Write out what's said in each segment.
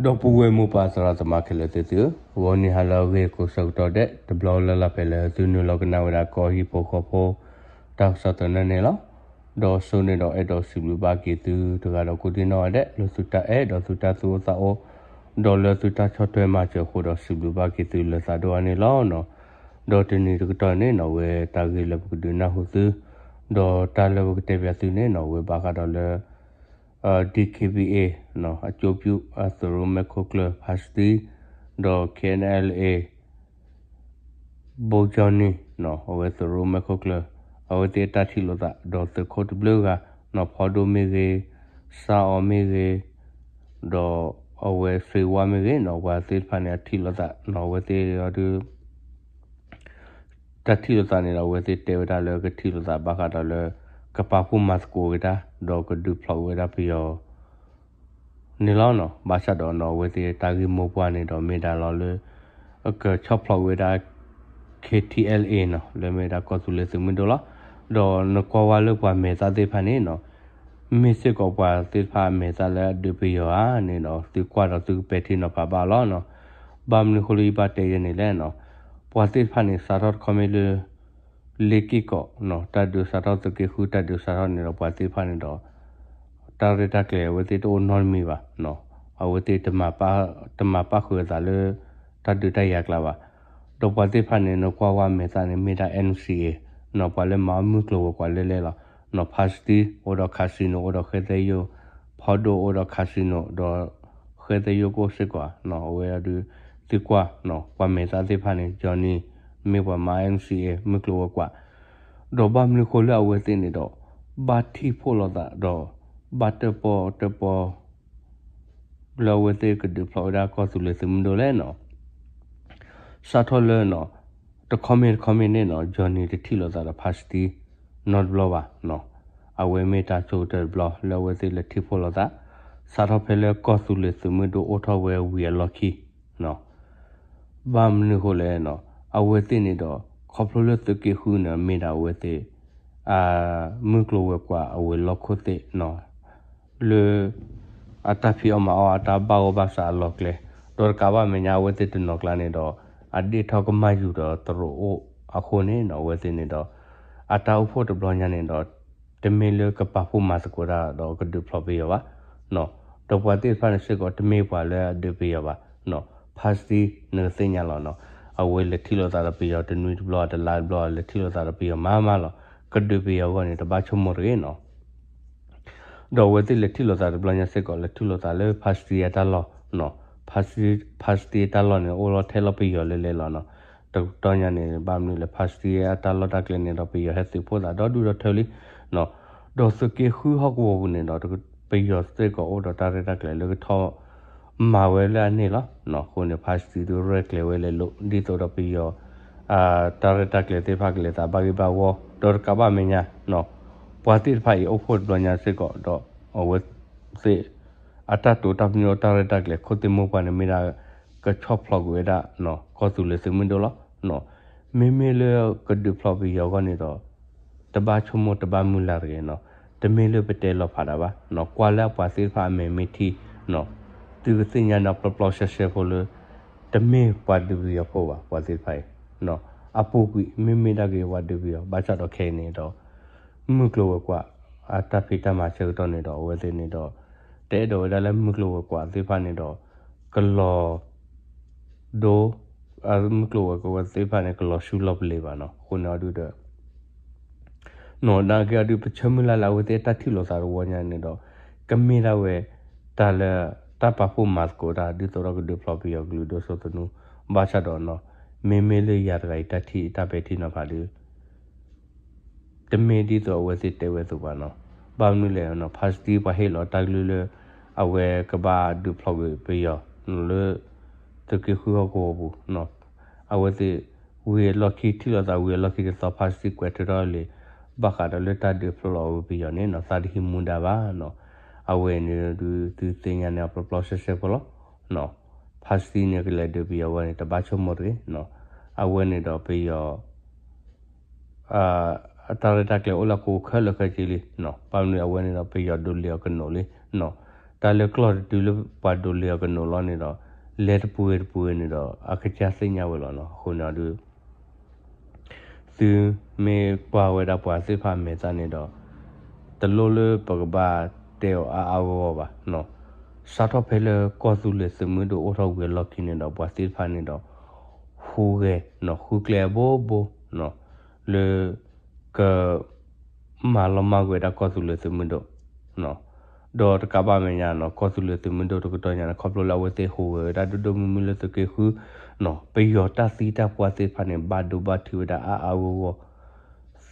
ဒီပုၢ်ဝဲၢ်မိၢ်ပၢ်သရၣ်သမါခဲလၢာ်သ့ၣ်သုဧၢ, ဂီၤနံၤဟါလၢအဂ့ၤကိးဆၢကတီၢ်ဒဲး တဘျီလၢ်လၢ်ဖဲလၢသုနုာ်လီၤကနၣ်ဝဲဒၣ်ကီၢ်ဟံၣ်ဖိဃီဖိ တၢ်ကစီၣ်သနၢၣ်န့ၣ်လီၤ. ဒီးဆိန့ၣ်ဒီးအဲၣ်ဒိးစံးဘျုးဘၣ်က့ၤသုတဂၤဒီးကိးဒံနီၢ်ဂၤဒဲး လၢသုတၢ်အဲၣ်ဒီးသုတၢ်သူၣ်အိၣ်သးအိၣ် ဒီးလၢသုတၢ်ဆီၣ်ထွဲမၤစၢၤအဃိဒီးစံးဘျုးဘၣ်က့ၤသုလၢသးဒိၣ်အါန့ၣ်လီၤ. ဒီးတနံၤတကတီၢ်န့ၣ်နီၣ် ဝဲတၢ်ဂ့ၢ်လၢပကဒုးနၢ်ဟူသု ဒီးတၢ်လၢပကတဲပၠးသုန့ၣ်နီၣ် ဝဲဘၣ်ဃးဒီးလၢ DKBA နီၣ် အကျိုးပြု အသုးရိၣ်မဲာ်ခိၣ်ကျၢၢ် ဖါစတံ ဒီး KNLA ဘိကၠီနံၣ်နီၣ် အဝဲသုးရိၣ်မဲာ်ခိၣ်ကျၢၢ် အဝဲသ့ၣ်အတၢ်ထံၣ်လိာ်သး ဒီးသုးခိၣ်တဘျုးဂၤနီၣ် ဖီဒိၣ်မ့ၢ်ဂ့ၤ စၢ်အီၤမ့ၢ်ဂ့ၤ ဒီးအဝဲစ့ဝါမ့ၢ်ဂ့ၤနီၣ် ပှၤသ့ၣ်တဖၣ်န့ၣ် အထံၣ်လိာ်သးနီၣ် အဝဲသ့ၣ်အီၤဒုး တၢ်ထံၣ်လိာ်သးန့ၣ်ဒီး အဝဲသ့ၣ်တဲဝဲဒၣ်လၢကထံၣ်လိာ်သးဘၣ်ဃးဒီးလၢ ကပာ်ဖှိၣ်မၤသကိးက့ၤတၢ် ဒီးကဒုးဖျိးက့ၤဝဲဒၣ်ပယီၤ န့ၣ်လီၤနီၣ်. ဘၣ်ဆၣ်ဒီးနီၣ် အဝဲသ့ၣ်တၢ်ဂ့ၢ်မိၢ်ပှၢ်န့ၣ်ဒီးမ့ၢ်ဒၣ်လီၤလၢ ကဆီၣ်ဖျိးက့ၤဝဲဒၣ် KTLA နီၣ် လၢမ့ၢ်ဒၣ်ကီၢ်သူလ့ၤသုးမုၢ်ဒိၣ်လီၤ. ဒီးနကွၢ်ဝဲလၢပှၤမဲာ်သၣ်သ့ၣ်တဖၣ်န့ၣ်နီၣ် မ့ၢ်စ့ၢ်ကီးပှၤသ့ၣ်တဖၣ်အမဲာ်သၣ်လၢအဒုးပယီၤဧါန့ၣ်ဒီး သုကွၢ်ဒီးသုကပဲာ်ထံနီၤဖးဘၣ်လီၤနီၣ်. ဘၣ်မနုၤဃိလၢယဘၣ်တဲယဲန့ၣ်လဲၣ်နီၣ် ပှၤသ့ၣ်တဖၣ်န့ၣ် စးထီၣ်တခီမ့ၢ်လၢ လ့က့ၢ်ကီးနီၣ် တၢ်ဒုးစးထီၣ် သုးက့ဃုတၢ်ဒုးစးထီၣ်န့ၣ်ဒီး ပှၤသ့ၣ်တဖၣ်န့ၣ်ဒီး တၢ်ရဲၣ်တၢ်ကျဲၤအဝဲသ့ၣ်တအိၣ်နီတမံၤဘၣ်နီၣ်. အဝဲသ့ၣ်တမၤပာ်ဃုာ်အသးလၢ တၢ်ဒုးတၢ်ယၤကျါဘၣ်. ဒီးပှၤသ့ၣ်တဖၣ်န့ၣ် နကွၢ်ဝဲမဲာ်သၣ်န့ၣ် မ့ၢ်ဒၣ် NCA နီၣ် ပှၤလၢမၤအီၣ်မုၢ်ကျိၤဝဲၤကွာ်လဲၣ်လဲၣ်လီၤနီၣ်. ဖါစတံ အိၣ်ဒီး casino အိၣ်ဒီးဃဲသဲယိၣ်, ဖီဒိၣ်အိၣ်ဒီး casino ဒီး ဃဲသဲယိၣ်ကအိၣ်စ့ၢ်ကီးနီၣ်. အဝဲအီၤဒုး သုကွၢ်နီၣ် ပှၤမဲာ်သၣ်သ့ၣ်တဖၣ်န့ၣ် Johnny မ့ၢ်ပှၤမၤ NCA မုၢ်ကျိၤဝဲၤကွာ် ဒီးဘၣ်မနုၤဃိလၢအဝဲသ့ၣ်န့ၣ်ဒီး ဘၣ်ထံၣ်ဖှိၣ်လိာ်သးဒီး ဘၣ်တၢၣ်ပီၣ်တၢၣ်ပီ လၢအဝဲသ့ၣ်ကဒုးဖျိးဝဲဒၣ်ကီၢ်သူလ့ၤသုးမုၢ်ဒိၣ်လဲၣ်နီၣ်. စးထီၣ်လၢနီၣ် တခီမ့ၢ်တခီမ့ၢ်န့ၣ်နီၣ် Johnny တထံၣ်လိာ်သးဒီး ဖါစတံ နီတဘျီဘၣ်နီၣ်. အဝဲမ့ၢ်တၢ်ဆိကတၢၢ်တဘျီလၢအဝဲသ့ၣ်လဲၤထံၣ်ဖှိၣ်လိာ်သး စးထီၣ်ဖဲလၢကီၢ်သူလ့ၤသုးမုၢ်ဒိၣ်အိၣ်ထီၣ်ဝဲဝံၤအလီၢ်ခံနီၣ်. ဘၣ်မနုၤဃိလဲၣ်နီၣ် အဝဲသ့ၣ်န့ၣ်ဒီး ခီဖျိလၢသုးက့ဃုန့ၣ် မ့ၢ်ဒၣ်အဝဲသ့ၣ် မုၢ်ကျိၤဝဲၤကွာ်အဝဲၤလီၢ်ခိၣ်သ့ၣ်နီၣ် လၢ အတၢ်ဖံးအီၣ်မၤအီၣ် အတၢ်ဘၣ်ဂီၢ်ဘၣ်စးအလီၢ်ကျဲ ဒီးတကးဘၣ်မဲာ်ညါ အဝဲသ့ၣ်တနီၤကျါန့ၣ်ဒီး အဒ့ၣ်ထီၣ်ကမၣ်ယူၤဒီးတရူးအိၣ်အဃိန့ၣ်နီၣ် အဝဲသ့ၣ်န့ၣ်ဒီး အတၢ်အိၣ်ဖှိၣ်တဘျီညါန့ၣ်ဒီး တမ့ၢ်လၢကပာ်ဖှိၣ်မၤသကိးတၢ်ဒီးကဒုးဖျိးပယီၤဘၣ်နီၣ်. ဒီးပှၤသ့ၣ်တဖၣ်န့ၣ်စ့ၢ်ကီး တမ့ၢ်ပှၤလၢအဒုးပယီၤဘၣ်နီၣ်. ဖါစတံ နကသ့ၣ်ညါလီၤနီၣ် အဝဲလဲၤထံၣ်လိာ်သးဒီးပယီၤတနွံတဘျီ တလါတဘျီ လဲၤထံၣ်လိာ်သးဒီးပယီၤမးမးလီၤ. ကဒုးပယီၤအဂီၢ်န့ၣ် တဘၣ်ဆိကမိၣ်တဂ့ၤနီၣ်. ဒီးအဝဲသ့ၣ်လဲၤထံၣ်လိာ်သးတဘျီညါစ့ၢ်ကီး လဲၤထံၣ်လိာ်သးလၢဖါစတံအတၢ်လီၢ်နီၣ်. ဖါစတံ ဖါစတံအတၢ်လီၢ်န့ၣ် အိၣ်လီၤထဲလီၤပယီၤလဲၣ်လဲၣ်လီၤနီၣ်. တကတီၢ်ညါန့ၣ် ဘၣ်မနုၤလဲၣ် ဖါစတံအတၢ်လီၢ်တၢ်ကျဲန့ၣ်ဒီး ပယီၤဟဲသုးဖှိၣ်သးဒီဒူၣ်ဒီထၢလံနီၣ်. ဒီးသုးက့ဃုဟီၣ်ကဝီၤပူၤန့ၣ်ဒီး ပယီၤစ့ၢ်ကီးအိၣ်ဒီးတၢ်ရဲၣ်တၢ်ကျဲၤလၢကထီၣ် မၤဝဲလၢအန့ၣ်လီၤနီၣ်. အဃိန့ၣ် ဖါစတံဒုးရဲၣ်ကျဲၤဝဲလဲၤလိာ် ဒ်သိးဒီးပယီၤ တၢ်ရဲၣ်တၢ်ကျဲၤသ့ၣ်တဖၣ်ကလဲၤသးဘၣ်ဂ့ၢ်ဘၣ်ဝီ ဒီးတကးဘၣ်မဲာ်ညါနီၣ် ပှၤသ့ၣ်တဖၣ်အံၤအိၣ်ဖှိၣ်တဘျီညါစ့ၢ်ကီးဒီး အဝဲသ့ၣ် အတၢ်တိာ်တၢ်ပညိၣ်တၢ်ရဲၣ်တၢ်ကျဲၤခိၣ်သ့ၣ်မိၢ်ပှၢ်န့ၣ် မ့ၢ်ဒၣ် ကဆီၣ်ဖျိးကွံာ်ဝဲဒၣ်နီၣ် ကီၢ်သူလ့ၤသုးမုၢ်ဒိၣ်လီၤနီၣ်. မ့မ့ၢ်လၢကဒုးဖျိးပယီၤအဂီၢ်န့ၣ်ဒီး တဘၣ်ဆိကမိၣ်တဘၣ်မုၢ်လၢ်တဂ့ၤနီၣ်. တမ့ၢ်လၢပတဲလီၤဖးဒၣ်ဘၣ်နီၣ်. ကွၢ်လၢအပှၤသ့ၣ်တဖၣ်အမဲာ်မ့ၢ်ထံနီၣ် သုကသ့ၣ်ညါန့ၣ်ပျီပျီဆှဲဆှဲဖိလၢ တမ့ၢ်ပှၤဒုးပယီၤဖိဘၣ် ပှၤသ့ၣ်တဖၣ်အံၤ အပူၤကွံာ် မ့မ့ၢ်ဒၣ်က့ၤပှၤဒုးပယီၤ ဘၣ်ဆၣ်ဒီးခဲအံၤန့ၣ်ဒီး မုၢ်ကျိၤဝဲၤကွာ် အတၢ်ဖံးတၢ်မၤဆၢကတီၢ်န့ၣ်ဒီး အဝဲသ့ၣ်န့ၣ်ဒီး တအဲၣ်ဒိးဝဲဒၣ်လၢမုၢ်ကျိၤဝဲၤကွာ်သ့ၣ်တဖၣ်န့ၣ်ဒီး ကလီၤ ဒိ မုၢ်ကျိၤဝဲၤကွာ်သ့ၣ်တဖၣ်န့ၣ် ကလီၤဆူလီၤပလ့ၤဘၣ်နီၣ်. အဃိန့ၣ်အီၤဒုးဒီး နီၣ် နာ်က့အီၤဒုး ပဆၢမုၢ်လၢ်လၢအဝဲသ့ၣ်အတၢ်ထံၣ်လိာ်သးတဝီညါန့ၣ်ဒီး ကမ့ၢ်ဒၣ်ဝဲ တၢ်လၢ တၢ်ပာ်ဖှိၣ်မၤသကိးတၢ် ဒ်သိးဒီးကဒုးဖျိးပယီၤကလုာ်ဒိၣ်စိသနူ ဘၣ်ဆၣ်ဒီးနီၣ် မ့မ့ၢ်လၢယၤတဂၤအံၤတၢ်ထံၣ်တၢ်ပဲာ်ထံနီၤဖးဒုး တမ့ၢ်ဒ်သိးအဝဲသ့ၣ်တဲဝဲအသိးဘၣ်နီၣ်. ဘၣ်မနုၤလဲၣ်နီၣ် ဖါစတံပှၤဟ့ၣ်လီၤတၢ်ကလုၢ်လၢ အဝဲကဘၣ်ဒုးဖျိးကွံာ်ပယီၤနီၣ် လၢ သုးက့ဃုဟီၣ်ကဝီၤပူၤနီၣ်. အဝဲသ့ၣ် ဝံၤအလီၢ်ခံထံၣ်လိာ်သးဝံၤအလီၢ်ခံတသီ ဖါစတံကွဲးထၢထီၣ်လံ ဘၣ်ဃးဒီးလၢတၢ်ဒုးဖျိးလီၤဝဲပယီၤန့ၣ်နီၣ် သးတဟံးမူဒါဘၣ်နီၣ်. အဝဲန့ၣ်ဒုးသုသ့ၣ်ညါန့ၣ်အပျီပျီဆှဲဆှဲဖိလီၤနီၣ်. ဖါစတံန့ၣ်ကလဲၤဒုးပယီၤဝဲန့ၣ် တဘၣ်ဆိကမိၣ်တဂ့ၤနီၣ်. အဝဲန့ၣ်ဒီးပယီၤ အတၢ်ရဲၣ်တၢ်ကျဲၤအိၣ်လၢအခိၣ်ခဲလၢာ်ခဲဆ့လံနီၣ်. ဘၣ်မနုၤအဝဲန့ၣ်ဒီးပယီၤဒိးလံအီၤကနိးလံနီၣ်. တၢ်လၢကျီၢ်တတုၤလၢပှၤဒိးလဲၤအီၤကနိးလီၤန့ၣ်ဒီး လဲၤတပူၤဂ့ၤတပူၤဂ့ၤန့ၣ်ဒီး အကစၢ်သ့ၣ်ညါဝဲလီၤနီၤ. အဃိန့ၣ်အီၤဒုး သုမ့ၢ်ကွၢ်ဝဲဒၣ်ပှၤသ့ၣ်တဖၣ်အမဲာ်သၣ်န့ၣ်ဒီး တလိၣ်လၢပကဘၣ်တဲအီၤအါအါဂီၢ်ဂီၢ်ဘၣ်နီၤ. စးထီၣ်ဖဲလၢကီၢ်သူလ့ၤသုးမုၢ်ဒိၣ်အိၣ်ထီၣ်ဝံၤအလီၢ်ခံန့ၣ်ဒီး ပှၤသ့ၣ်တဖၣ်န့ၣ်ဒီး ဟူးဂဲၤနီၤ ဃုကျဲအဘိဘိနီၤ လၢ က မၤလီၤမၢ်ကွံာ်ဝဲဒၣ်ကီၢ်သူလ့ၤသုးမုၢ်ဒိၣ်နီၤ. ဒီးတကးဘၣ်မဲာ်ညါနီၤ ကီၢ်သူလ့ၤသုးမုၢ်ဒိၣ်တကတီၢ်ညါန့ၣ် ခီဖျိလၢအဝဲသ့ၣ်ဟူးဂဲၤဝဲဒၣ်ဒိၣ်ဒိၣ်မုၢ်မုၢ်လၢသုးက့ဃုနီၤ ပယီၤတၢ်သံတၢ်ပှၢ်သ့ၣ်တဖၣ်န့ၣ် ဘၣ်ဒိဘၣ်ထံးဝဲဒၣ်အါအါဂီၢ်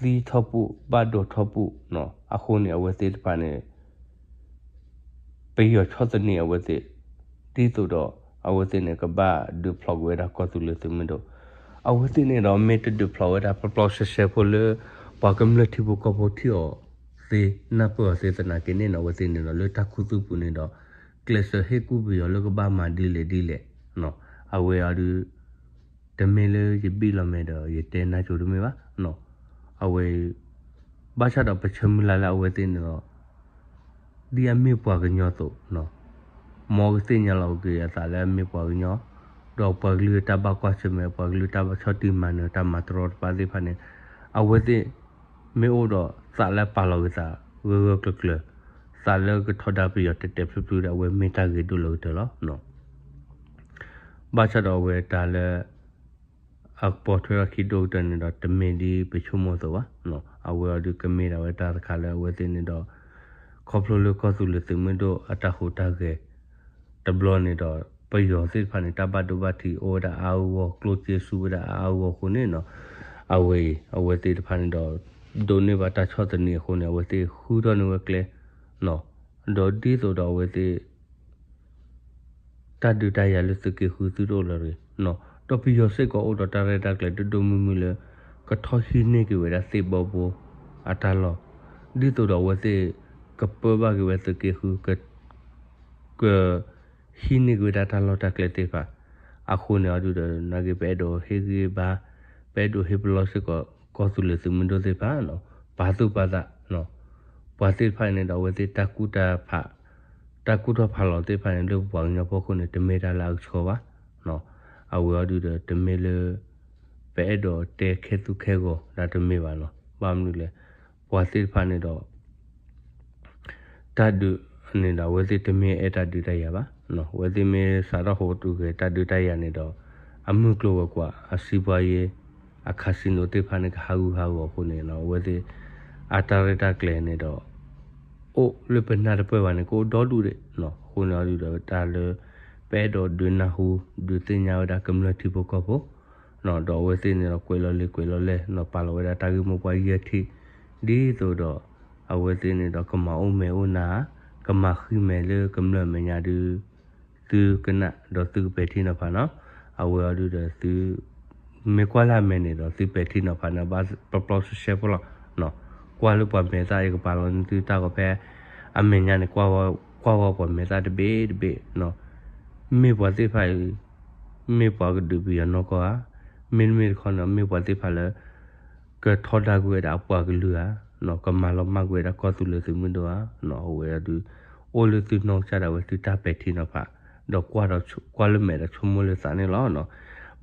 ဂီၢ် သံထီၣ်ပူၣ် ဘၣ်ဒိထီၣ်ပူၣ်နီၤ. အဃိန့ၣ် အဝဲသ့ၣ်တဖၣ်န့ၣ် ပယီၤဆီၣ်သနံးအဝဲသ့ၣ် ဒ်သိးဒီး အဝဲသ့ၣ်န့ၣ် ကဘၣ်ဒုးဖျိးကွံာ်ဝဲဒၣ်ကီၢ်သူလ့ၤသုးမုၢ်ဒိၣ်. အဝဲသ့ၣ်န့ၣ်ဒီး မ့ၢ်တဒုးဖျိးဝဲဒၣ်ပျီပျီဆှဲဆှဲဖိလၢ ပှၤကမျၢၢ်ထံဖိကီၢ်ဖိထံၣ်အီၤသ့ နၢ်ပၢၢ်အီၤသ့သနာ်က့န့ၣ်နီၤ အဝဲသ့ၣ်န့ၣ်ဒီး လၢတၢ်ခူသူၣ်ပူၤန့ၣ်ဒီး ကျဲးစၢးဟ့ၣ်ကူၣ်ပယီၤလၢကဘၣ်မၤဒ်လဲၣ်ဒ်လဲၣ်နီၤ. အဝဲအီၤဒုး တမ့ၢ်လၢယဘံၣ်လီၤမဲာ်ဒီး ယတဲနါစိၤတမ့ၢ်ဘၣ်နီၤ. အဝဲ ဘၣ်ဆၣ်ဒီးပဆၢမုၢ်လၢ်လၢအဝဲသ့ၣ်န့ၣ်ဒီး ဒ်အမ့ၢ်ပှၤကညီအသိးနီၤ မ်ကသ့ၣ်ညါလီၤက့ၤအသးလၢအမ့ၢ်ပှၤကညီ, ဒီးပှၤကလုာ်တၢ်ဘၣ်ကွၢ်ဆၢၣ်မဲာ် ပှၤကလုာ်တၢ်ဘၣ်ဆီၣ်တံၢ်မၤနၢၤတၢ်မၤတရီတပါသ့ၣ်တဖၣ်န့ၣ် အဝဲသ့ၣ်မ့ၢ်အိၣ်ဒီးသးလၢပာ်လီၤက့ၤသးဂၢၢ်ဂၢၢ်ကျၢၤကျၢၤ, သးလၢကထီဒါပယီၤတဲာ်တဲာ်ဖျုးဖျုးဒီး အဝဲမ့ၢ်တၢ်ဂ့ၤဒိၣ်လီၤကတၢၢ်လီၤ. ဘၣ်ဆၣ်ဒီးအဝဲတၢ်လၢ အကပိာ်ထွဲထီၣ်ခံဒိၣ်ကတၢၢ်န့ၣ်ဒီး တမ့ၢ်ဒ်ပဆိကမိၣ်အသိးဘၣ်. အဝဲအီၤဒုးကမ့ၢ်ဒၣ်ဝဲတၢ်တခါလၢအဝဲသ့ၣ်န့ၣ်ဒီး ခီဖျိလၢကီၢ်သူလ့ၤသုးမုၢ်ဒိၣ်အတၢ်ဟူးတၢ်ဂဲၤတဘျီန့ၣ်ဒီး ပယီၤသ့ၣ်တဖၣ်န့ၣ် တၢ်ဘၣ်ဒိဘၣ်ထံးအိၣ်ဝဲဒၣ်အါအါဂီၢ်ဂီၢ် ကျိၣ်စ့ဆူဝဲဒၣ်အါအါဂီၢ်ဂီၢ်အဃိန့ၣ်နီၤ, အဝဲအံၤ အဝဲသ့ၣ်တဖၣ်န့ၣ်ဒီး ဒိးန့ၢ်ဘၣ်တၢ်ဆီၣ်သနံးအဃိန့ၣ် အဝဲသ့ၣ်ဃုထီၣ်န့ၢ်ဝဲကျဲ ဒီးဒ်သိးဒီးအဝဲသ့ၣ် တၢ်ဒုးတၢ်ယၤလၢသုးက့ဃုသုတအိၣ်လၢၤတဂ့ၤနီၤ, ဒီးပယီၤစ့ၢ်ကီးအိၣ်ဒီးတၢ်ရဲၣ်တၢ်ကျဲၤဒိၣ်ဒိၣ်မုၢ်မုၢ်လၢ ကထီၣ်ဟံးန့ၢ်က့ၤဝဲဒၣ်သ့ၣ်ဘီဘိအတၢ်လီၢ်, ဒ်သိးဒီးအဝဲသ့ၣ် ကပၢဘၣ်က့ၤဝဲသုးက့ဃု က က ဟံးန့ၢ်က့ၤဝဲဒၣ်တၢ်လီၢ်တၢ်ကျဲသ့ၣ်တဖၣ်, အဃိန့ၣ်အီၤဒုးဒီး နာ်က့ ပအဲၣ်ဒိးဟ့ၣ်ဂံၢ်ဘါ ပအဲၣ်ဒိးဟ့ၣ်ပလီၢ်စ့ၢ်ကီး ကီၢ်သူလ့ၤသုးမုၢ်ဒိၣ်သ့ၣ်တဖၣ်နီၤ, ပာ်သူၣ်ပာ်သးနီၤ, ပှၤသ့ၣ်တဖၣ်န့ၣ်ဒီး အဝဲသ့ၣ်တၢ်ကူၣ်တၢ်ဖး တၢ်ကူၣ်ထီၣ်ဖးလီၤသ့ၣ်တဖၣ်န့ၣ် လၢပပှၤကညီဖီခိၣ်န့ၣ် တမ့ၢ်တၢ်လၢအကဆှီဘၣ်နီၤ, အဝဲအီၤဒုးဒီး တမ့ၢ်လၢ ပအဲၣ်ဒိးတဲခဲသူခဲဂီၤဒၣ်တမ့ၢ်ဘၣ်နီၤ, ဘၣ်မနုၤလဲၣ် ပှၤသ့ၣ်တဖၣ်န့ၣ်ဒီး တၢ်ဒုးန့ၣ်ဒီး အဝဲသ့ၣ်တမ့ၢ်အဲၣ်တၢ်ဒုးတၢ်ယၤဘၣ်, အဝဲသ့ၣ်မ့ၢ်စးထီၣ်ဟူးဂဲၤတၢ်ဒုးတၢ်ယၤန့ၣ်ဒီး အမုၢ်ကျိၤဝဲၤကွာ် အစံးပှၤယ့ အcasinoသ့ၣ်တဖၣ်န့ၣ် ကဟးဂူာ်ဟးဂီၤအဃိန့ၣ် အဝဲသ့ၣ် အတၢ်ရဲၣ်တၢ်ကျဲၤန့ၣ်ဒီး အိၣ်လၢပနၢ်တပၢၢ်ဘၣ်န့ၣ် ကအိၣ်ဒီဒူၣ်ဒံး, အဃိန့ၣ်အီၤဒုးဒီး တၢ်လၢ ပအဲၣ်ဒိးဒုးနၢ်ဟူ ဒုးသ့ၣ်ညါဝဲဒၣ်ကမျၢၢ်ထံဖိကီၢ်ဖိ ဒီးအဝဲသ့ၣ်န့ၣ်ဒီး ကွဲးလီၤလံာ်ကွဲးလီၤလဲၢ်နီၤ, ပာ်လီၤဝဲဒၣ်တၢ်ဂ့ၢ်မိၢ်ပှၢ်ယဲၢ်ထံၣ်, ဒ်သိးဒီး အဝဲသ့ၣ်န့ၣ်ဒီး ကမၤအိၣ်မဲာ်အိၣ်နါ, ကမၤဃံမဲာ်လၢကမျၢၢ်အမဲာ်ညါဒုး သုကနၣ်ဒီးသုကပဲာ်ထံနီၤဖးနီၤ, အဝဲအီၤဒုးဒီးသု မ့ၢ်ကွၢ်လၢအမဲာ်န့ၣ်ဒီး သုပဲာ်ထံနီၤဖးန့ၣ် ဘၣ်ပျီပျီဆှဲဆှဲဖိလီၤ. ကွၢ်လၢပှၤမဲာ်သၣ်အံၤ ကပာ်လီၤန့ၢ်သုတၢ်ဂီၤဖဲ အမဲာ်ညါန့ၣ် ကွၢ်ဂီၢ်ပှၤမဲာ်သၣ်တဘ့ၣ်တဘ့ၣ်နီၤ, မ့ၢ်ပှၤသ့ၣ်တဖၣ်အံၤ မ့ၢ်ပှၤကဒုးပယီၤနီၢ်ကီၢ်ဧါ, မ့တမ့ၢ်တခီန့ၣ် မ့ၢ်ပှၤသ့ၣ်တဖၣ်လၢ ကထီဒါကွံာ်ဝဲဒၣ်အပှၤကလုာ်ဧါ, ကမၤလီၤမၢ်ကွံာ်ဝဲဒၣ်ကီၢ်သူလ့ၤသုးမုၢ်ဒိၣ်ဧါ, အဝဲအီၤဒုး အိၣ်လၢသုနီၢ်ကစၢ်ဒၣ်ဝဲ သုတၢ်ပဲာ်ထံနီၤဖး, ဒီးကွၢ်လၢမဲာ်ဒီးဆိကမိၣ်လၢသးန့ၣ်လီၤ.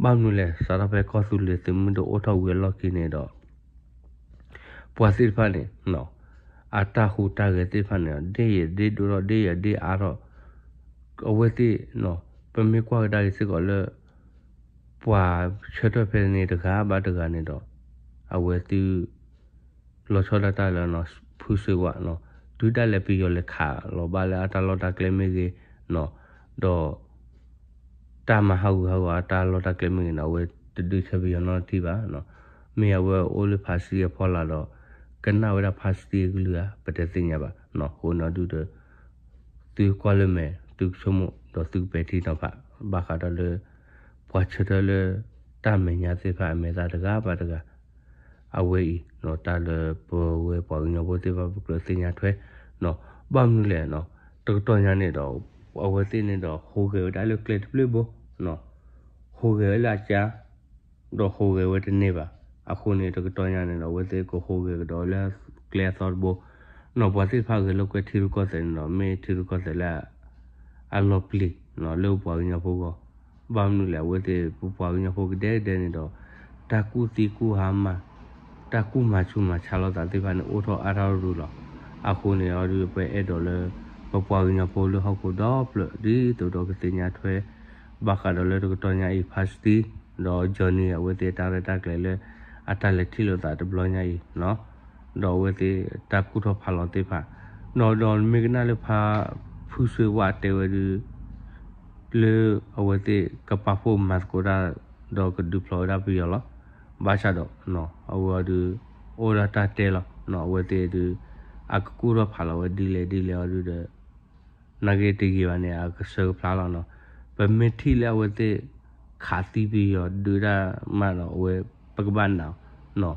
ဘၣ်မနုၤလဲၣ် စးထီၣ်ဖဲကီၢ်သူလ့ၤသုးမုၢ်ဒိၣ်အိၣ်ထီၣ်ဝံၤအလီၢ်ခံန့ၣ်ဒီး ပှၤသ့ၣ်တဖၣ်န့ၣ် အတၢ်ဟူးတၢ်ဂဲၤသ့ၣ်တဖၣ်န့ၣ် ဒ့ၣ်ယဲၢ်ဒ့ၣ်ဒိၣ်ထီၣ် ဒ့ၣ်ယဲၢ်ဒ့ၣ်အါထီၣ်, အဝဲသ့ၣ် ပမ့ၢ်ကွၢ်ကဒါက့ၤစ့ၢ်ကီးလၢ ပှၤဆၢထၢၣ်ဖဲန့ၣ်တဂၤဘၣ်တဂၤန့ၣ်ဒီး အဝဲသ့ၣ် လီၤဆီဒၣ်တၢ်လၢ ဖုစ့ဝါနီၤ, တုၤဒၣ်လဲာ်ပယီၤလဲၤခးလီၤဘၣ်လၢအတၢ်လီၢ်တၢ်ကျဲမ့ၢ်ဂ့ၤနီၤ, ဒီး တၢ်မၤဟးဂူာ်ဟးဂီၤအတၢ်လီၢ်တၢ်ကျဲမ့ၢ်ဂ့ၤန့ၣ် အဝဲတဒုးဆၢပယီၤနီတထံၣ်ဘၣ်နီၤ, မ့ၢ်အဝဲအိၣ်လၢဖါစံအဖီလာ်ဒီး ကနၣ်ဝဲဒၣ်ဖါစံအကလုၢ်ဧါ ပတသ့ၣ်ညါဘၣ်နီၤ, အဃိန့ၣ်ဒုးဒီး သုကွၢ်လၢမဲာ် သုကဆိကမိၣ် ဒီးသုကပဲာ်ထံနီၤဖး ဘၣ်ဃးဒီးလၢ ပှၤဆၢထၢၣ်လၢ တၢ်မဲာ်ညါသ့ၣ်တဖၣ်အမဲာ်သၣ်တဂၤဘၣ်တဂၤ အဝဲအံၤနီၤ တၢ်လၢပဝဲပှၤကညီဖိသ့ၣ်တဖၣ် ပကြၢးသ့ၣ်ညါထွဲနီၤ, ဘၣ်မနုၤလဲၣ်နီၤ, တကတီၢ်ညါန့ၣ်ဒီး အဝဲသ့ၣ်န့ၣ်ဒီး ဟူးဂဲၤဝဲဒၣ်လၢကျဲတဘျုးဘိနီၤ, ဟူးဂဲၤဝဲလၢအကၢ ဒီးဟူးဂဲၤဝဲတန့ၢ်ဘၣ်. အဃိန့ၣ် တကတီၢ်ညါန့ၣ်ဒီး အဝဲသ့ၣ်ကဟူးဂဲၤကဒီးလၢကျဲအသီတဘိနီၤ, ပှၤသ့ၣ်တဖၣ်ဂဲၤလိာ်ကွဲထံရူၢ်ကီၢ်သဲးန့ၣ်ဒီး မ့ၢ်ထံရူၢ်ကီၢ်သဲးလၢ အလီၤပျံၤလၢပပှၤကညီဖိဂီၢ်. ဘၣ်မနုၤလဲၣ် အဝဲသ့ၣ်ပပှၤကညီဖိကဒဲကဒဲန့ၣ်ဒီး တၢ်ကူၣ်သံကူၣ်ဟါမၢ် တၢ်ကူၣ်မၤဆူၣ်မၤဆါလိာ်သးသ့ၣ်တဖၣ်န့ၣ် အိၣ်ထီၣ်အါထီၣ်ရူၤလီၤ. အဃိန့ၣ်အီၤဒုး ပအဲၣ်ဒိးလၢ ပပှၤကညီဖိလၢဟီၣ်ခိၣ်ဒီဖျၢၣ် ဒ်သိးဒီးကသ့ၣ်ညါထွဲ ဘၣ်ဃးဒီးလၢတကတီၢ်ညါအံၤ ဖါစတံ ဒီး Johnny အဝဲသ့ၣ်တၢ်ရဲၣ်တၢ်ကျဲၤလၢ အတၢ်လဲၤထံၣ်လိာ်သးတဘျီညါအံၤ ဒီးအဝဲသ့ၣ်တၢ်ကူၣ်ထီၣ်ဖးလီၤသ့ၣ်တဖၣ် ဒီး ဒီးမ့ၢ်ကနၣ်လၢဖါ ဖုဆွ့ဝၣ်တဲဝဲဒုး လၢအဝဲသ့ၣ်ကပာ်ဖှိၣ်မၤသကိးတၢ် ဒီးကဒုးဖျိးဝဲဒၣ်ပယီၤလီၤ. ဘၣ်ဆၣ်ဒီး အဝဲအီၤဒုး အိၣ်ဒီးတၢ်တဲလီၤ. အဝဲသ့ၣ်ဒုး အကကူၣ်ထီၣ်ဖးလီၤဝဲဒ်လဲၣ်ဒ်လဲၣ်အီၤဒုးဒီး နာ်က့တယံာ်ဘၣ်န့ၣ် အကဆၢကဖျါလီၤနီၤ. ပမ့ၢ်ထံၣ်လၢအဝဲသ့ၣ် ခးသံပယီၤဒုးဒၣ်မးဒီး အဝဲပကဘၣ်နာ်နီၤ.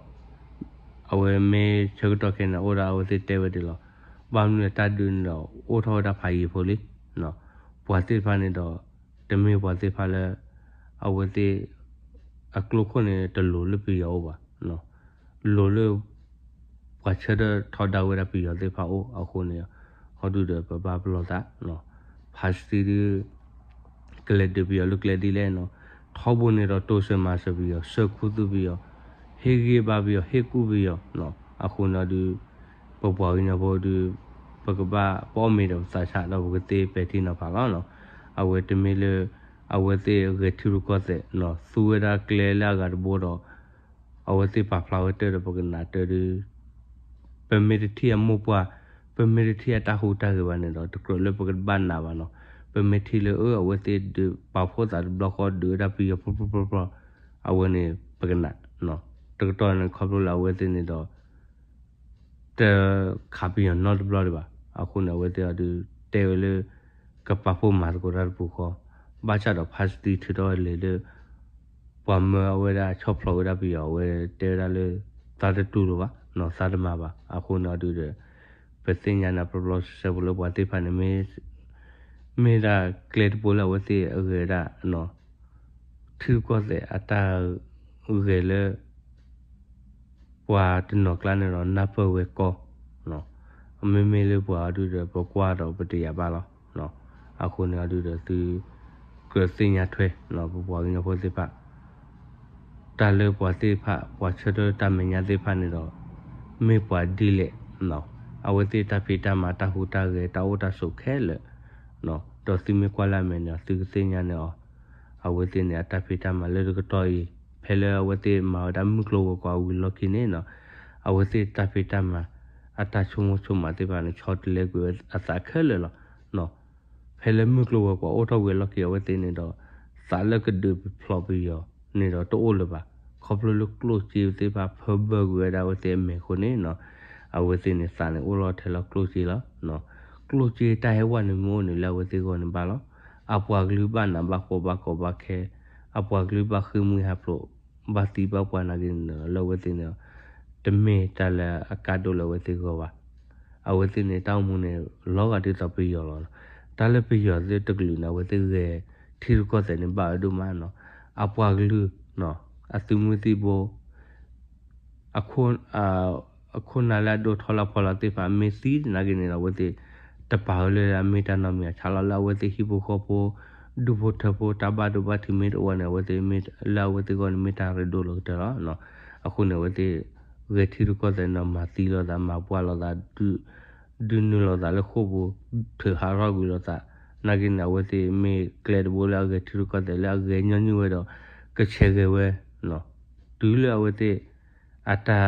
အဝဲမ့ၢ်ဆၢကတီၢ်ခဲအံၤန့ၣ် အိၣ်ဒၣ်အဝဲသ့ၣ်တဲဝဲဒၣ်လီၤ. ဘၣ်မနုၤလဲၣ်တၢ်ဒုးန့ၣ်ဒီး အိၣ်ထီၣ်ဝဲဒၣ်ဖးယံၤဖိလံ. ပှၤသ့ၣ်တဖၣ်န့ၣ်ဒီး တမ့ၢ်ပှၤသ့ၣ်တဖၣ်လၢ အဝဲသ့ၣ် အကျိခိၣ်န့ၣ် တလိၤလၢပယီၤအိၣ်ဘၣ်. လိၤလၢ ပှၤဆၢထၢၣ်ထီဒါဝဲဒၣ်ပယီၤသ့ၣ်တဖၣ်အိၣ်အဃိန့ၣ် ဟီဒုးဒီးပဘၣ်ပလီၢ်သး ဖါစတံဒုး ကလဲၤဒုးပယီၤလၢကျဲဒ်လဲၣ်နီၤ. ထီဘိန့ၣ်ဒီးတိစၢၤမၤစၢၤပယီၤ ဆှၢခူသူၣ်ပယီၤ ဟ့ၣ်ဂံၢ်ဘါပယီၤ ဟ့ၣ်ကူၣ်ပယီၤနီၤ. အဃိန့ၣ်ဒုး ပပှၤကညီဖိဒုး ပကဘၣ်ပအီၣ်မ့ၤဒီးပသးဆးဒီး ပကသ့ပဲာ်ထံနီၤဖးလီၤနီၤ. အဝဲတမ့ၢ်လၢ အဝဲသ့ၣ်ဂဲၤထံရူၢ်ကီၢ်သဲးနီၤ သူဝဲဒၣ်ကျဲလၢအဂၤတဘိဒီး အဝဲသ့ၣ်ပာ်ဖျါဝဲတၢ်ဒီးပကနၣ်တၢ်ဒုး ပမ့ၢ်တထံၣ်အမိၢ်ပှၢ် ပမ့ၢ်တထံၣ်အတၢ်ဟူးတၢ်ဂဲၤဘၣ်န့ၣ်ဒီး တကြၢးလၢပကဘၣ်နာ်ဘၣ်နီၤ. ပမ့ၢ်ထံၣ်လၢအဝဲသ့ၣ်ဒုးပာ်ဖှိၣ်သးတဘျီဃီဒုးဝဲဒၣ်ပယီၤဖျီဖျီဖျီဖျီ အဝဲန့ၣ်ပကနၣ်နီၤ. တကတီၢ်န့ၣ်ခီဖျိလၢအဝဲသ့ၣ်န့ၣ်ဒီး တခးပယီၤနီတဘျီဒံးဘၣ်. အဃိန့ၣ် အဝဲသ့ၣ်အီၤဒုး တဲဝဲလၢ ကပာ်ဖှိၣ်မၤသကိးတၢ်တပူၤဃီ, ဘၣ်ဆၣ်ဒီးဖါစတံထုးထီၣ်ဝဲလံာ်လၢ ပှၤမၢအဝဲဒၣ်ဆီၣ်ဖျိးဝဲဒၣ်ပယီၤ အဝဲတဲဝဲဒၣ်လၢ သးတတူၢ်လိာ်ဘၣ်နီၤ, သးတမၤဘၣ်. အဃိန့ၣ်အီၤဒုးဒီး ပသ့ၣ်ညါန့ၣ် ပျီပျီဆှဲဆှဲဖိလၢပှၤသ့ၣ်တဖၣ်န့ၣ် မ့ၢ်ဒၣ်ကျဲတဘိလၢအဝဲသ့ၣ်အဂဲၤဒၣ် ထံရူၢ်ကီၢ်သဲးအတၢ်ဂဲၤလၢ ပှၤတနီၤကျါန့ၣ်ဒီးနၢ်ပၢၢ်ဝဲကီ, မ့မ့ၢ်လၢပှၤအီၤဒုးဒီး ပကွၢ်ဒီးပတယာ်ဘၣ်လီၤ. အဃိန့ၣ်အီၤဒုးဒီးသုကြၢးသ့ၣ်ညါထွဲ ပပှၤကညီဖိသ့ၣ်တဖၣ် တၢ်လၢပှၤသ့ၣ်တဖၣ် ပှၤဆၢထၢၣ်တၢ်မဲာ်ညါသ့ၣ်တဖၣ်န့ၣ်ဒီး မ့ၢ်ပှၤဒ်လဲၣ်, အဝဲသ့ၣ်တၢ်ဖံးတၢ်မၤ တၢ်ဟူးတၢ်ဂဲၤ တၢ်အိၣ်တၢ်ဆိးခဲလၢာ်, ဒီးသုမ့ၢ်ကွၢ်လၢအမဲာ်န့ၣ် သုကသ့ၣ်ညါန့ၣ်အီၤ, အဝဲသ့ၣ်န့ၣ်အတၢ်ဖံးတၢ်မၤလၢတကတီၢ်အံၤ ဖဲလၢအဝဲသ့ၣ်မၤဝဲဒၣ်မုၢ်ကျိၤဝဲၤကွာ်ဝံၤလီၢ်ခံန့ၣ်နီၤ, အဝဲသ့ၣ်တၢ်ဖံးတၢ်မၤ အတၢ်ဆိကမိၣ်ဆိကမးသ့ၣ်တဖၣ်န့ၣ် ဆီတလဲကွံာ်ဝဲအသးခဲလၢာ်လီၤ. ဖဲလၢမုၢ်ကျိၤဝဲၤကွာ်အိၣ်ထီၣ်ဝံၤအလီၢ်ခံ အဝဲသ့ၣ်န့ၣ်ဒီး သးလၢကဒုးဖျိးပယီၤန့ၣ်ဒီးတအိၣ်လၢၤဘၣ်. ခီဖျိလၢကျိၣ်စ့သ့ၣ်တဖၣ်ဖၢဘၢကွံာ်ဝဲဒၣ်အဝဲသ့ၣ်အမဲာ်အဃိန့ၣ်နီၤ, အဝဲသ့ၣ်န့ၣ်သးန့ၣ်အိၣ်လီၤထဲလီၤကျိၣ်စ့လီၤ. ကျိၣ်စ့တၢ်ဟဲဝဲန့ၣ်မ့ၢ်အိၣ်န့ၣ်လၢအဝဲသ့ၣ်ဂီၢ်န့ၣ်ဘၣ်လီၤ. အပှၤကလုာ်ဘၣ်နးဘၣ်ဖှီၣ်ဘၣ်ကီဘၣ်ခဲ, အပှၤကလုာ်ဘၣ်ဃ့ၢ်မှံဟးဖျိး ဘၣ်သံဘၣ်ပှၢ်နာ်က့န့ၣ် လၢအဝဲသ့ၣ်န့ၣ် တမ့ၢ်တၢ်လၢအကါဒိၣ်လၢအဝဲသ့ၣ်ဂီၢ်ဘၣ်. အဝဲသ့ၣ်န့ၣ် တၢ်အိၣ်မူန့ၣ် လီၤဂာ်ဒ်သိးပယီၤလီၤ. တၢ်လၢပယီၤသ့ၣ်တကလုာ်န့ၣ် အဝဲသ့ၣ်ဂဲၤထံရူၢ်ကီၢ်သဲးန့ၣ် ဘၣ်ဝဲဒိၣ်မးနီၤ. အပှၤကလုာ် အသုးမုၢ်သံၣ်ဘိ အခိၣ်နၢ်လၢအဒိၣ်ထီၣ်လၢအဖီလာ်သ့ၣ်တဖၣ် မ့ၢ်သံနာ်က့န့ၣ်ဒီး အဝဲသ့ၣ်တပာ်ဝဲလၢအမ့ၢ်တၢ်နီတမံၤ အဆါလီၤလၢအဝဲသ့ၣ်ဟံၣ်ဖိဃီဖိ ဒူၣ်ဖိထၢဖိ တၢ်ဘၣ်ဒိဘၣ်ထံးမ့ၢ်တအိၣ်န့ၣ် အဝဲသ့ၣ်လၢအဝဲသ့ၣ်ဂီၢ်န့ၣ်မ့ၢ်တၢ်ရ့ဒိၣ်လီၤကတၢၢ်လီၤ. အဃိန့ၣ် အဝဲသ့ၣ်ဂဲၤထံရူၢ်ကီၢ်သဲးန့ၣ် မၤသံလိာ်သး မၤပှၢ်လိာ်သး ဒုးနုာ်လိာ်သးလၢဃိာ်ပူၤ ထုးဟးထီၣ်ကွံာ်လိာ်သး နာ်က့န့ၣ် အဝဲသ့ၣ်မ့ၢ်ကျဲတဘိလၢအဂဲၤထံရူၢ်ကီၢ်သဲးလၢအဂဲၤညီနုၢ်ဝဲဒီး ကဆဲးဂဲၤဝဲ တုၤလၢအဝဲသ့ၣ် အတၢ်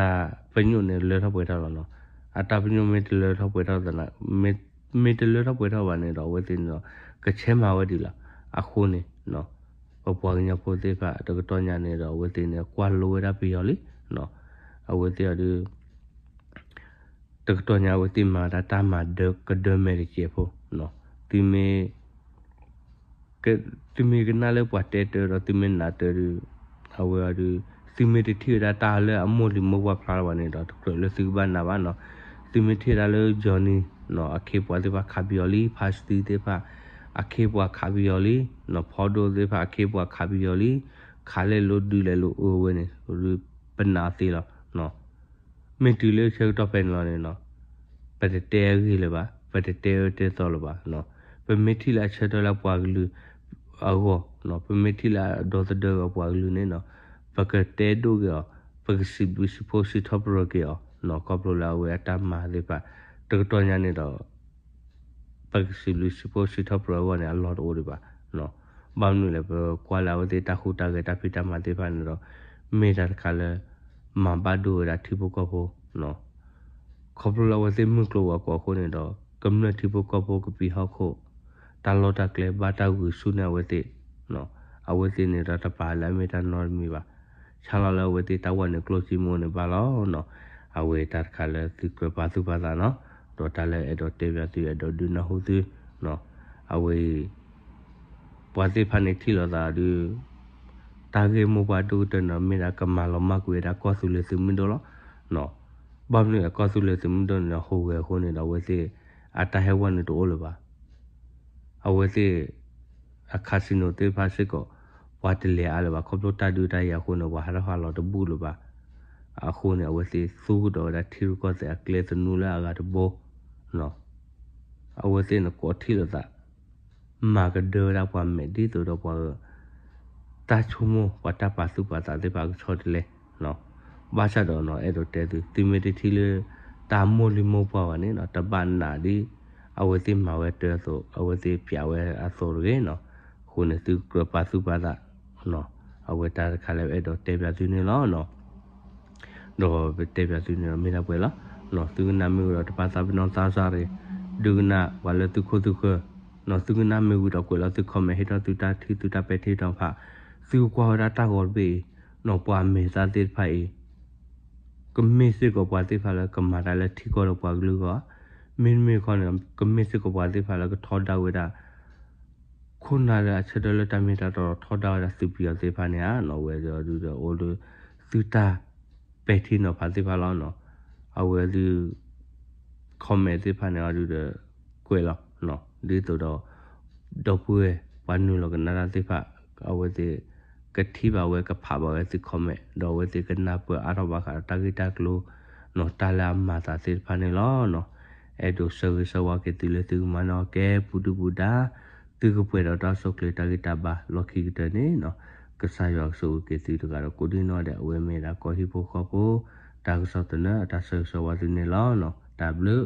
ပညိၣ်န့ၣ်လၢထီၣ်ပှဲၤထီၣ်လီၤနီၤ. အတၢ်ပညိၣ်မ့ၢ်တလၢထီၣ်ပှဲၤထီၣ်သနာ် မ့ၢ်တလၢထီၣ်ပှဲၤထီၣ်ဘၣ်န့ၣ်ဒီး အဝဲသ့ၣ်န့ၣ်ဒီး ကဆဲးမၤဝဲဒံးလီၤ. အဃိန့ၣ် ပပှၤကညီဖိသ့ၣ်တဖၣ်တကတီၢ်ညါန့ၣ်ဒီး အဝဲသ့ၣ်န့ၣ် ကွၢ်လိဝဲဒၣ်ပယီၤလံ. အဝဲသ့ၣ်အီၤဒုး တကတီၢ်ညါအဝဲသ့ၣ်မၤတၢ်တၢ်မၤဒၢကဒၢမဲာ်တစဲးဖိ သုမ့ၢ် သုမ့ၢ်ကနၣ်လၢပှၤတဲတၢ်ဒီး သုမ့ၢ်နာ်တၢ်ဒုး အဝဲအီၤဒုး သုမ့ၢ်တထံၣ်ဝဲဒၣ်တၢ်လၢအမိၢ်လံၤမိၢ်ပှၢ်ဖျါလၢၤဘၣ်န့ၣ်ဒီး တကြၢးလၢသုကဘၣ်နာ်ဘၣ်နီၤ. သုမ့ၢ်ထံၣ်ဒၣ်လၢ Johnny နီၤ အခ့ပှၤသ့ၣ်တဖၣ်ခးပယီၤလံ, ဖါစတံသ့ၣ်တဖၣ် အခ့ပှၤခးပယီၤလံ, နီၤ ဖီဒိၣ်သ့ၣ်တဖၣ်အခ့ပှၤခးပယီၤလံ, ခးလဲၣ်လိၤဒုးလဲၣ်လိၤအၢဝဲန့ၣ် ပနာ်အီၤသ့လီၤ. မ့ၢ်တုၤလၢဆၢကတီၢ်ဖဲန့ၣ်လီၤန့ၣ်နီၤ ပတတဲအဂ့ၢ်လၢၤဘၣ်, ပတတဲအၢတဲသီလၢၤဘၣ်နီၤ. ပမ့ၢ်ထံၣ်လၢအဆၢထၢၣ်လၢပှၤကလုာ်အဂီၢ်, ပမ့ၢ်ထံၣ်လၢအဒီသဒၢဂ့ၤပှၤကလုာ်န့ၣ်နီၤ, ပကတဲဒိၣ်က့ၤအီၤ, ပကစံးဘျုးစံးဖှိၣ်စံးထီၣ်ပတြၢၤက့ၤအီၤနီၤ, ခီဖျိလၢအဝဲအတၢ်မၤသ့ၣ်တဖၣ်, တကတီၢ်ညါန့ၣ်ဒီး ပကစံးဘျုးစံးဖှိၣ်စံးထီၣ်ပတြၢၤအဂီၢ်န့ၣ် အလီၢ်တအိၣ်ဒံးဘၣ်. ဘၣ်မနုၤလဲၣ် ပကွၢ်လၢအဝဲသ့ၣ်တၢ်ဟူးတၢ်ဂဲၤတၢ်ဖံးတၢ်မၤသ့ၣ်တဖၣ်န့ၣ်ဒီး မ့ၢ်တၢ်တခါလၢ မၤဘၣ်ဒိဝဲဒၣ်ထံဖိကီၢ်ဖိ ခီဖျိလၢအဝဲသ့ၣ်မုၢ်ကျိၤဝဲၤကွာ်အဃိန့ၣ်ဒီး ကမျၢၢ်ထံဖိကီၢ်ဖိကပံာ်ဟီၣ်ခိၣ်, တၢ်လီၢ်တၢ်ကျဲဘၣ်တၢ်ဂုာ်ဆူၣ်န့ၢ်အဝဲသ့ၣ်, အဝဲသ့ၣ်န့ၣ်ဒီးတပာ်လၢအမ့ၢ်တၢ်နီတမံၤဘၣ်. ဆါလီၤလၢအဝဲသ့ၣ်တၢ်ဝဲန့ၣ်ကျိၣ်စ့မိန့ၣ်ဘၣ်လီၤနီၤ. အဝဲတၢ်တခါလၢသုကြၢးပာ်သူၣ်ပာ်သးနီၤ, ဒီးတၢ်လၢအဲၣ်ဒိးတဲဘၣ်သုအဲၣ်ဒိးဒုးနၢ်ဟူသု, အဝဲအံၤ ပှၤသ့ၣ်တဖၣ်န့ၣ်ထံၣ်လိာ်သးဒီး တၢ်ဂ့ၢ်မိၢ်ပှၢ်ဒိၣ်ကတၢၢ်န့ၣ် မ့ၢ်ဒၣ်ကမၤလီၤမၢ်ကွံာ်ဝဲဒၣ်ကီၢ်သူလ့ၤသုးမုၢ်ဒိၣ်လီၤ. ဘၣ်မနုၤအကီၢ်သူလ့ၤသုးမုၢ်ဒိၣ်န့ၣ် ဟူးဂဲၤအဃိန့ၣ်ဒီး အဝဲသ့ၣ်အတၢ်ဟဲဝဲန့ၣ်တအိၣ်လၢၤဘၣ်. အဝဲသ့ၣ် အcasinoသ့ၣ်တဖၣ်စ့ၢ်ကီး ပှၤတလဲၤအါလၢၤဘၣ် ခီဖျိတၢ်ဒုးတၢ်ယၤအဃိန့ၣ် ပှၤဟးထီၣ်ဟးလီၤတဘူၣ်လၢၤဘၣ်. အဃိန့ၣ် အဝဲသ့ၣ်သူကဒီးဝဲဒၣ်ထံရူၢ်ကီၢ်သဲးအကျဲသနူလၢအဂၤတဘိ အဝဲသ့ၣ်န့ၣ်ကိးထံၣ်လိာ်သး မၤကဒၢဝဲဒၣ်ပှၤမဲာ်ဒ်သိးဒီးပှၤ တၢ်ဆိကမိၣ် ပှၤတၢ်ပာ်သူၣ်ပာ်သးသ့ၣ်တဖၣ်ကဆီတလဲ ဘၣ်ဆၣ်ဒီးနီၤ အဲၣ်ဒိးတဲသု သုမ့ၢ်တထံၣ်လၢ တၢ်မိၢ်လံၤမိၢ်ပှၢ်ဘၣ်န့ၣ်နီၤ တဘၣ်နာ်ဒ် အဝဲသ့ၣ်မၤဝဲတၢ်အသိး အဝဲသ့ၣ်ပျးဝဲအသိးတဂ့ၤနီၤ. အဃိန့ၣ် သုကြၢးပာ်သူၣ်ပာ်သး အဝဲတၢ်တခါလၢအဲၣ်ဒိးတဲဘၣ်သုန့ၣ်လီၤ. ဒီးပတဲဘၣ်သုန့ၣ်ဒီးမ့ၢ်ဒၣ်ပှဲၤလီၤ. သုကနၣ်မ့ၢ်ဝံၤဒီးတပာ်သးပ့ၤနီၣ်သးစၢ်ရ့ၣ်, ဒုးကနၣ်ပှၤလၢသုခိၣ်သုဃၢၤ, သုကနၣ်မ့ၢ်ဝံၤဒီးကွဲးလီၤသု comment ဟ့ၣ်ထီၣ်သုတၢ်ထံၣ်သုတၢ်ပဲာ်ထံနီၤဖး, သုကွၢ်ဝဲဒၣ်တၢ်ဂီၤတဘ့ၣ်အံၤ, နီၢ်ပှၤမဲာ်သၣ်သ့ၣ်တဖၣ်အံၤ ကမ့ၢ်စ့ၢ်ကီးပှၤသ့ၣ်တဖၣ်လၢကမၤတၢ်လၢထံကီၢ်ဒီးပှၤကလုာ်အဂီၢ်, မ့တမ့ၢ်တခီန့ၣ် ကမ့ၢ်စ့ၢ်ကီးပှၤသ့ၣ်တဖၣ်လၢကထီဒါဝဲဒၣ် ခိၣ်နၢ်လၢအဆၢထၢၣ်လၢတၢ်မ့ၢ်တၢ်တီထီဒါဝဲဒၣ်သုးပယီၤသ့ၣ်တဖၣ်န့ၣ်ဧါနီၤ. အဝဲဒီးဒုးဒီးအိၣ်လၢ သုတၢ်ပဲာ်ထံနီၤဖးသ့ၣ်တဖၣ်လီၤနီၤ. အဝဲဒုး comment သ့ၣ်တဖၣ်န့ၣ်အီၤဒုးဒီး ကွဲးလီၤ ဒ်သိးဒီး ဒီပုၢ်ဝဲၢ်ပှၤနုာ်လီၤကနၣ်တၢ်သ့ၣ်တဖၣ် အဝဲသ့ၣ် ကထံၣ်ဘၣ်ဝဲကဖးဘၣ်ဝဲသု comment ဒီးအဝဲသ့ၣ်ကနၢ်ပၢၢ်အါထီၣ်ဘၣ်ဃးဒီးတၢ်ဂ့ၢ်တၢ်ကျိၤနီၤ တၢ်လၢအမၤသးသ့ၣ်တဖၣ်န့ၣ်လီၤနီၤ. အဲၣ်ဒိးဆၢဂ့ၤဆၢဝါက့ၤသုလၢသုကမၤန့ၢ်အီၤကဲပူၤဒုၣ်ပူၤဒါ သုကပှဲၤဒီးတၢ်ဆိၣ်ချ့တၢ်ဂံၢ်တၢ်ဘါလီၢ်ခံကတၢၢ်န့ၣ်နီၤ. ကစၢ်ယွၤကဆိၣ်ဂ့ၤက့ၤသုတဂၤဒီးကိးဒံနီၢ်ဒဲး အဝဲမ့ၢ်ဒၣ်ကီၢ်ဟံၣ်ဖိဃီဖိ တၢ်ကစီၣ်သနၢၣ်အတၢ်ဆၢဂ့ၤဆၢဝါသုန့ၣ်လီၤနီၤ. တၢ်ဘျုး